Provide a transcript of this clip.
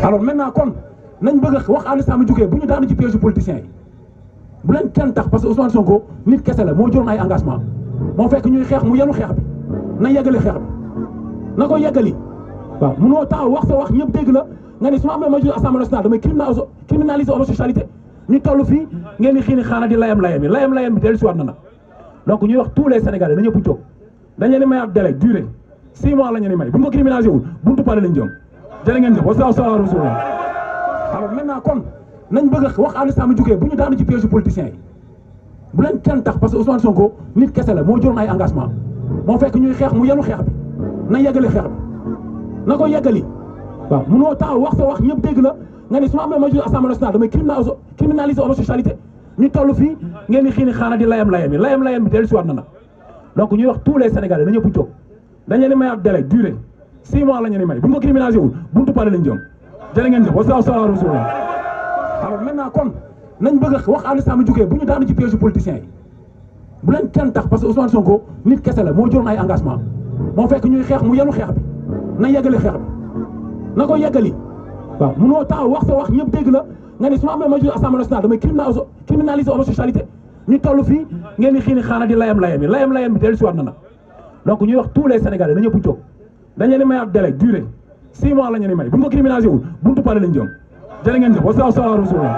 alors maintenant kon nañ bëgg a wax ànd sàmm jugee bu ñu daanu ci piège politiciens yi bu leen kenn tax parce que Ousmane Sonko nit kese la moo jëloon ay engagement moo fekk ñuy xeex mu yenu xeex bi na yeggali xeex bi na ko yeggali waaw munoo taxaw wax sa wax ñëpp dégg la nga ni su ma amee majorité assemblée nationale damay criminaliser homosexualité ñu toll fii ngeen di xiini xaana di layam bi dellu si waat na nag donc ñuy wax tous les sénégalais na ñëpp jóg dañ leen di mayaat délai durée 6 mois la ñu may bu ñu ko criminalisé wul buntu pale lañ jëm jërë ngeen jëf wasalaam rasulullah alors maintenant kon nañ bëgg a wax ànd sàmm jugee bu ñu daanu ci piège politiciens yi bu leen kenn tax parce que Ousmane Sonko nit kese la moo jëloon ay engagement moo fekk ñuy xeex mu yenu xeex bi na yeggali xeex bi na ko yeggali waaw munoo taxaw wax sa wax ñëpp dégg la nga ni su ma amee majorité assemblée nationale damay criminaliser homosexualité ñu toll fii ngeen di xiini xaana di layam bi dellu si waat na nag donc ñuy wax tous les sénégalais na ñëpp jóg dañ leen di mayaat délai durée 6 mois la ñu may bu ñu ko criminalisé wul buntu pale lañ jëm jërë ngeen jëf wasalaam rasulullah alors maintenant kon nañ bëgg a wax ànd sàmm jugee bu ñu daanu ci piège politiciens yi bu leen kenn tax parce que Ousmane Sonko nit kese la moo jëloon ay engagement moo fekk ñuy xeex mu yenu xeex bi na yeggali xeex bi na ko yeggali waaw munoo taxaw wax sa wax ñëpp dégg la nga ni su ma amee majorité assemblée nationale damay criminaliser homosexualité ñu toll fii ngeen di xiini xaana di layam bi dellu si waat na nag donc ñuy wax tous les sénégalais na ñëpp jóg dañ leen di mayaat délai durée 6 mois la ñu may bu ñu ko criminalisé wul buntu pale lañ jëm jërë ngeen jëf wasalaam rasulullah